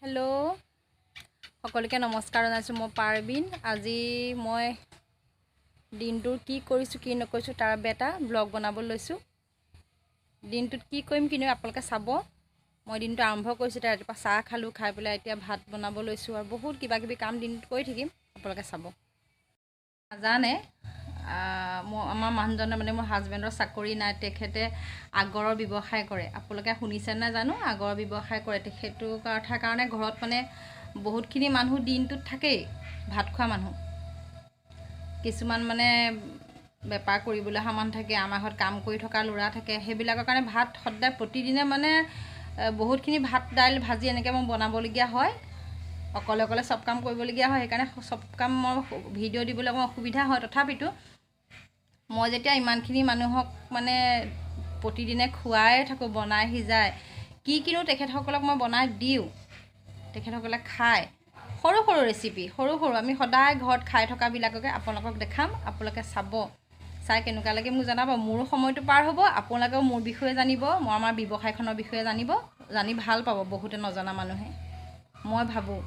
Hello' সকলোকে নমস্কাৰ জনাইছোঁ। মই পাৰবিন। আজি মই দিনটোৰ কি কৰিছোঁ কি নকৰিছোঁ তাৰ বাবে এটা ব্লগ বনাব লৈছোঁ। দিনটোত কি কৰিম কিন্তু আপোনালোকে চাব। মই দিনটো আৰম্ভ কৰিছোঁ, এতিয়া ৰাতিপুৱা চাহ খালোঁ, খাই পেলাই এতিয়া ভাত বনাব লৈছোঁ আৰু বহুত কিবা কিবি কাম দিনটোত কৰি থাকিম, আপোনালোকে চাব। নাজানে মই আমাৰ মানুহজনে মানে মোৰ হাজবেণ্ডৰ চাকৰি নাই, তেখেতে আগৰৰ ব্যৱসায় কৰে। আপোনালোকে শুনিছে নে জানো, আগৰৰ ব্যৱসায় কৰে। তেখেতৰ কথাৰ কাৰণে ঘৰত মানে বহুতখিনি মানুহ দিনটোত থাকেই, ভাত খোৱা মানুহ। কিছুমান মানে বেপাৰ কৰিবলৈ অহা মানুহ থাকে, আমাৰ ঘৰত কাম কৰি থকা ল'ৰা থাকে, সেইবিলাকৰ কাৰণে ভাত সদায় প্ৰতিদিনে মানে বহুতখিনি ভাত দাইল ভাজি এনেকৈ মই বনাবলগীয়া হয়। অকলে অকলে চব কাম কৰিবলগীয়া হয়, সেইকাৰণে চব কাম মই ভিডিঅ' দিবলৈ অকণমান অসুবিধা হয়। তথাপিতো মই যেতিয়া ইমানখিনি মানুহক মানে প্ৰতিদিনে খুৱাই থাকোঁ, বনাই সিজাই কি কিনো তেখেতসকলক মই বনাই দিওঁ, তেখেতসকলে খায়। সৰু সৰু ৰেচিপি, সৰু সৰু আমি সদায় ঘৰত খাই থকাবিলাককে আপোনালোকক দেখাম, আপোনালোকে চাব, চাই কেনেকুৱা লাগে মোক জনাব। মোৰো সময়টো পাৰ হ'ব, আপোনালোকেও মোৰ বিষয়ে জানিব, মই আমাৰ ব্যৱসায়খনৰ বিষয়ে জানিব, জানি ভাল পাব বহুতে নজনা মানুহে, মই ভাবোঁ।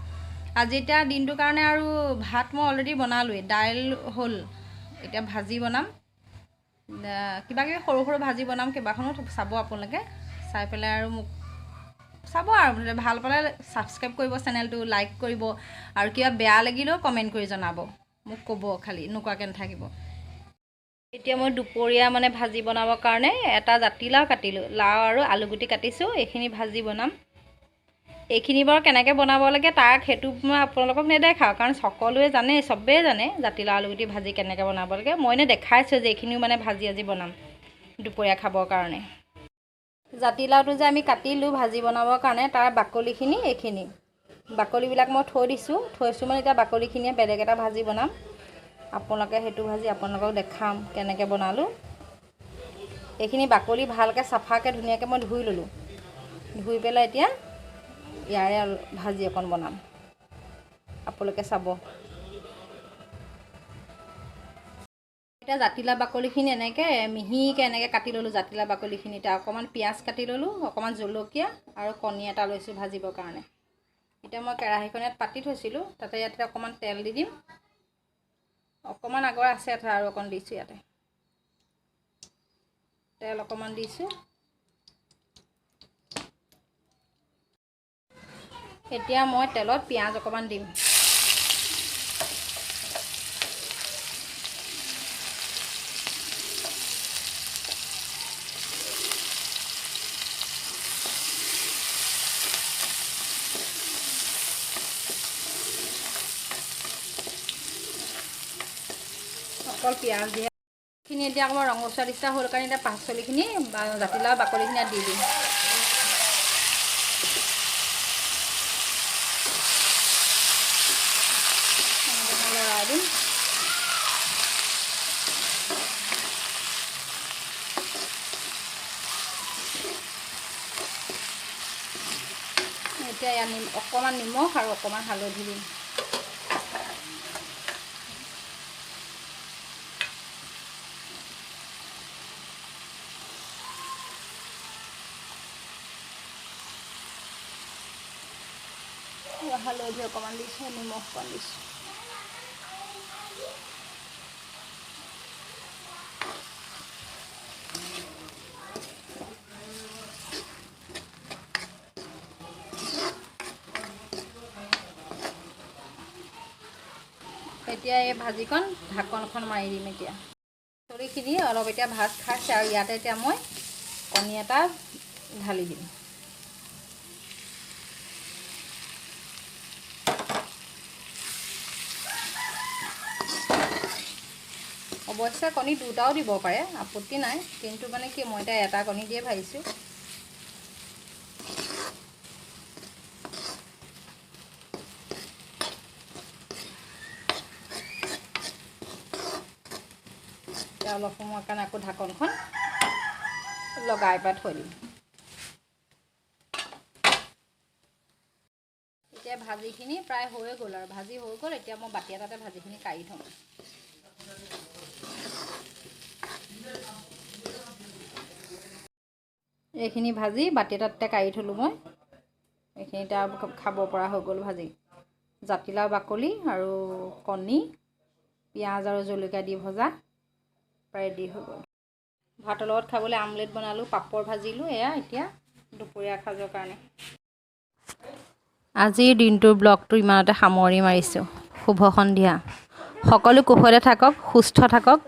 আজি এতিয়া দিনটোৰ কাৰণে আৰু ভাত মই অলৰেডি বনালোৱেই, দাইল হ'ল, এতিয়া ভাজি বনাম, কিবা কিবি সৰু সৰু ভাজি বনাম, কেইবাখনো চাব আপোনালোকে, চাই পেলাই আৰু মোক চাব আৰু ভাল পালে ছাবস্ক্ৰাইব কৰিব চেনেলটো, লাইক কৰিব, আৰু কিবা বেয়া লাগিলেও কমেণ্ট কৰি জনাব, মোক ক'ব, খালি নোকোৱাকৈ নাথাকিব। এতিয়া মই দুপৰীয়া মানে ভাজি বনাবৰ কাৰণে এটা জাতিলাও কাটিলোঁ, লাও আৰু আলুগুটি কাটিছোঁ, এইখিনি ভাজি বনাম। এইখিনি বাৰু কেনেকৈ বনাব লাগে তাক সেইটো মই আপোনালোকক নেদেখাওঁ, কাৰণ সকলোৱে জানে, চবেই জানে জাতিলাও আলুগুটি ভাজি কেনেকৈ বনাব লাগে। মই এনেই দেখাইছোঁ যে এইখিনিও মানে ভাজি আজি বনাম দুপৰীয়া খাবৰ কাৰণে। জাতিলাওটো যে আমি কাটিলোঁ ভাজি বনাবৰ কাৰণে, তাৰ বাকলিখিনি এইখিনি বাকলিবিলাক মই থৈ দিছোঁ, থৈছোঁ মানে এতিয়া বাকলিখিনিয়ে বেলেগ এটা ভাজি বনাম। আপোনালোকে সেইটো ভাজি আপোনালোকক দেখাম কেনেকৈ বনালোঁ। এইখিনি বাকলি ভালকৈ চাফাকৈ ধুনীয়াকৈ মই ধুই ল'লোঁ, ধুই পেলাই এতিয়া ইয়াৰে ভাজি অকণ বনাম, আপোনালোকে চাব। এতিয়া জাতিলাও বাকলিখিনি এনেকৈ মিহিকৈ এনেকৈ কাটি ল'লোঁ, জাতিলাও বাকলিখিনি। এতিয়া অকণমান পিঁয়াজ কাটি ল'লোঁ, অকণমান জলকীয়া আৰু কণী এটা লৈছোঁ ভাজিবৰ কাৰণে। এতিয়া মই কেৰাহীখন ইয়াত পাতি থৈছিলোঁ, তাতে ইয়াতে অকণমান তেল দি দিম, অকণমান আগৰ আছে এটা আৰু অকণ দিছোঁ, ইয়াতে তেল অকণমান দিছোঁ। এতিয়া মই তেলত পিঁয়াজ অকণমান দিম। অকল পিঁয়াজ দিয়া খিনি এতিয়া অকণমান ৰঙচুৱা নিচিনা হ'ল কাৰণে এতিয়া পাচলিখিনি জাতিলাও বাকলিখিনি দি দিম। লৰাই দিম। এতিয়া ইয়াত অকণমান নিমখ আৰু অকণমান হালধি দিম। হালধি অকণমান দিছোঁ, নিমখ অকণ দিছোঁ। এতিয়া এই ভাজিকণ ঢাকনখন মাৰি দিম। এতিয়া পাচলিখিনি অলপ এতিয়া ভাজ খাইছে আৰু ইয়াতে এতিয়া মই কণী এটা ঢালি দিম। অৱশ্যে কণী দুটাও দিব পাৰে, আপত্তি নাই, কিন্তু মানে কি মই এতিয়া এটা কণী দিয়ে ভাজিছোঁ। এতিয়া অলপ সময়ৰ কাৰণে আকৌ ঢাকনখন লগাই পেলাই থৈ দিম। এতিয়া ভাজিখিনি প্ৰায় হৈ গ'ল আৰু ভাজি হৈ গ'ল। এতিয়া মই বাতি এটাতে ভাজিখিনি কাঢ়ি থ'ম। এইখিনি ভাজি বাতি এটাতে কাঢ়ি থ'লোঁ মই। এইখিনি এতিয়া খাব পৰা হৈ গ'ল ভাজি। জাতিলাও বাকলি আৰু কণী, পিঁয়াজ আৰু জলকীয়া দি ভজা প্ৰায় ৰেডি হৈ গ'ল। ভাতৰ লগত খাবলৈ আমলেট বনালোঁ, পাপৰ ভাজিলোঁ। এয়া এতিয়া দুপৰীয়া সাজৰ কাৰণে। আজিৰ দিনটোৰ ব্লগটো ইমানতে সামৰণি মাৰিছোঁ। শুভ সন্ধিয়া। সকলো কুশলে থাকক, সুস্থ থাকক।